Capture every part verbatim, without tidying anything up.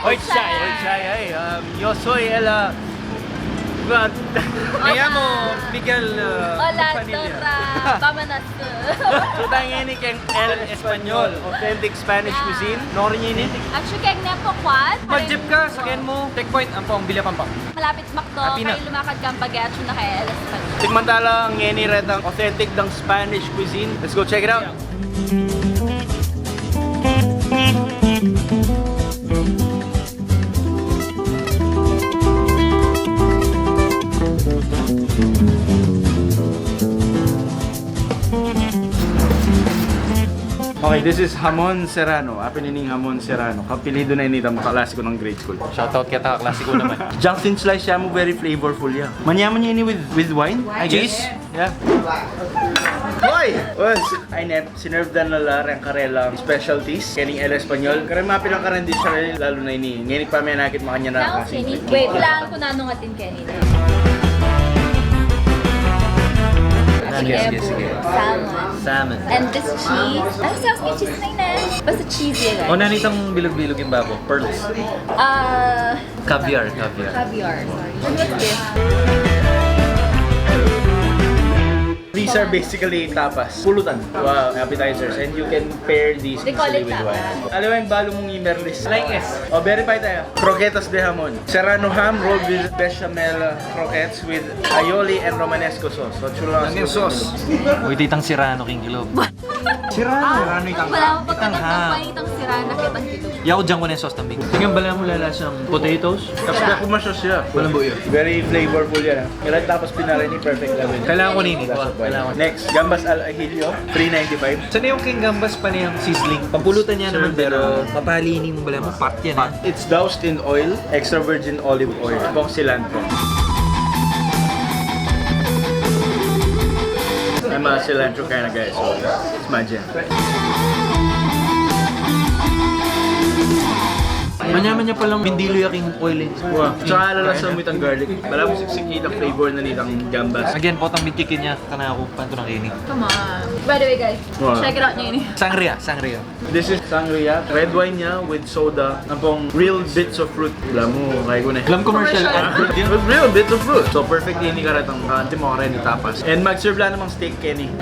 Hoy, Chay! Hoy, Chay! Ay, um, yo soy el, uh, Brad. Me llamo Miguel, uh, Hola, Padilla. Dora. Vámonos. So, tayo ngeni keng El Español, authentic Spanish cuisine. Nori ngeni? Actually, keng Nepo Quad. Mag-jeep ka, sakyan mu checkpoint, ampong Villa Pampang. Malapit McDo, kayu lumakad kang Baguio na kaya El Español. Tikman tala ngeni retang authentic dang Spanish cuisine. Let's go check it out. Okay, this is jamon serrano. Apin ining jamon serrano. Kapilidu na ini nitang kaklase ku nang grade school. Shoutout keta, kaklase ku naman. Justin, slice ya mu, very flavorful ya. Manyaman ya ini with, with wine, I guess. Cheese? Yeah. Hoy! Ay, Nep, sinerve da na la reng karelang specialties keni El Español. Kareng mapilan kareng dish, lalu na ini. Ngeni pa menakit makanyan na kasi. Wait lang kung nanung atin keni. Sige, sige, sige. Salmon. Salmon. And this cheese. Ano sa akin cheese na yun eh? Basta cheesy, right? O, nanu itang bilug-bilug ing babo? Pearls. Ah, Caviar, caviar. Caviar, sorry. And what's this? These are basically tapas. Pulutan. Wow, appetizers. And you can pair these easily with wine. They call it tapas. Alam mo yung balu mong imerlis. Like this. O, verify tayo. Croquetas de jamon. Serrano ham rolled with bechamel, uh, croquetes with aioli and romanesco sauce. So, chulo ang sauce. Uy, titang Serrano king kilub. Serrano. Serrano itang ham. Wala mo pagkatang ham. Itang Serrano, kitang kilub. Yaku, diyan ku na ing sauce tambing. Tingnan, bala mu lalasang potatoes. Tapos kaya kumasos siya. Walang buo yun. Very flavorful yan, ah. Kailan tapos pinara ini, perfect level. Kailangan ko nini. Kailangan ko. Next, gambas al ajillo, three ninety-five. Sana yung king gambas pa niyang sizzling. Papulutan niya naman, pero mapali ini mo bala mo, part yan, ah. It's doused in oil, extra virgin olive oil. Pong cilantro. I'm a cilantro kind of guy, so it's my jam. Manyaman ya palang mindilu ya king oil eh. Wow. Tsaka lalasa mo itang garlic. Bala mo siksik itang flavor na nitang gambas. Again, potang mintikin ya, kanaku, pantu na kini. Come on. By the way, guys, check it out niya ini. Sangria, sangria. This is sangria. Red wine niya with soda. Ampong real bits of fruit. Alam mo, kaya ko na. Alam, commercial ad. With real bits of fruit. So, perfect ini karetang, ah, antimo kareni tapas. And mag-serve la namang steak keni.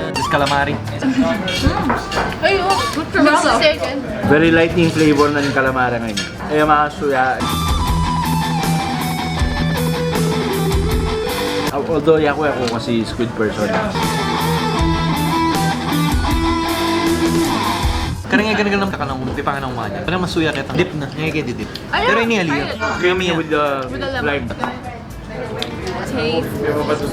This calamari. Ay, oh, good for second. Very light yung flavor ng calamari ngayon. Ay, mga suya. Although, yaku, yaku kasi squid person. Kareng e gana-gana takan ng umpi, pangan ng umanya. Parang masuya kita. Dip na. Ngayon kayo didip. Pero ini ali. Creamy with the lime. Tastes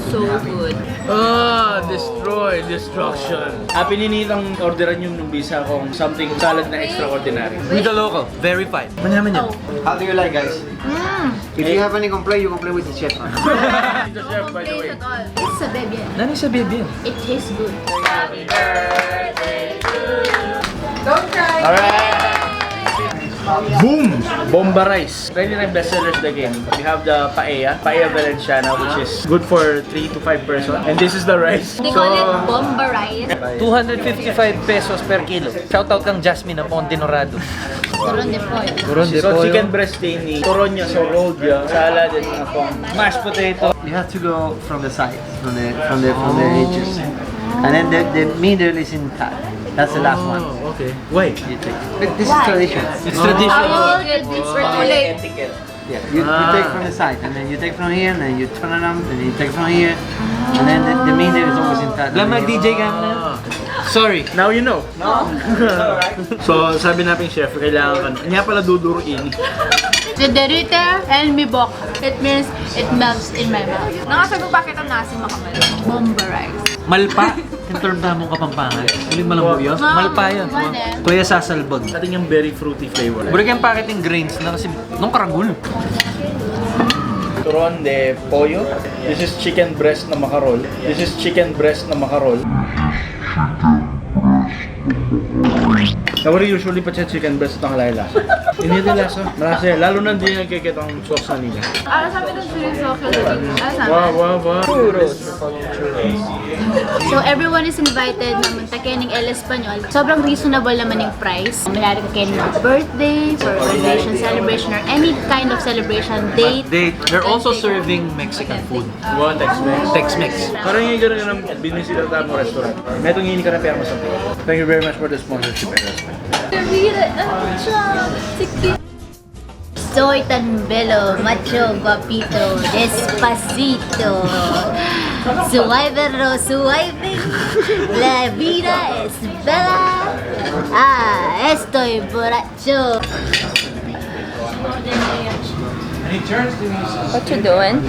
so good. Ah, destroy, destruction. Apin ini itang orderan yung nung bisa kong something salad na extraordinary. With the local, verified. Manyaman yan. How do you like, guys? If you have any complaint, you complain with the chef. He's the chef, by the way. It's a baby. Nani sa baby? It tastes good. Alright. Boom! Bomba rice. Pwede rin best sellers na game. We have the paella, paella Valenciana, which is good for three to five person. And this is the rice. They call it bomba rice. Two hundred fifty-five pesos per kilo. Shout out kang Jasmine, ang pong dinorado. Turon de pollo. Turon de pollo. So, chicken breast ini, turon niya, so rolled niya. Salad and mga pong mashed potato. You have to go from the side, from the, from the, from the edges. And then the, the middle is intact. That's the last one. Oh, okay. Why? You take. But this is tradition. It's tradition. Oh, it's too late. Yeah, you, you take from the side, and then you take from here, and then you turn around, and you take from here, and then the, the middle is always intact. Lamag D J ka na. Sorry. Now you know. No? It's all right. So, sabi na ping chef, kailangan ka, niya pala duduruin. Siderita and mibok. It means it melts in my mouth. Nangasag mo bakit ang nasi makamal? Bomba rice. Malpa. Yung term tamung Kapampangan. Uling malambuyo. Ah, malpa yan. Kuya sasalbag. Atin yung very fruity flavor. Buri kayong packet yung grains na kasi nung karagul. Turon de pollo. This is chicken breast na makarol. This is chicken breast na makarol. Nawari usually pa siya chicken breast ang lasa. Hindi din lasa. Malasa yan. Lalo na hindi nagkikita ang sauce na nila. Ah, sabi ng chili sauce. Ah, sabi. Wow, wow, wow. Churros. Churros. So everyone is invited na munta keni king El Español. Sobrang reasonable naman ing price. Mangyari ka keni birthday, for graduation celebration, or any kind of celebration, date. They, they're also serving Mexican food. Tex-Mex. Tex-Mex. Karang ini karang ng binisita tamu restaurant. Metung ini karang pera masang. Thank you very much for the sponsorship and respect. Soy tan belo, macho, guapito, despacito. Suway pero suway. La vida es bella. Ah, estoy borracho. What you doing?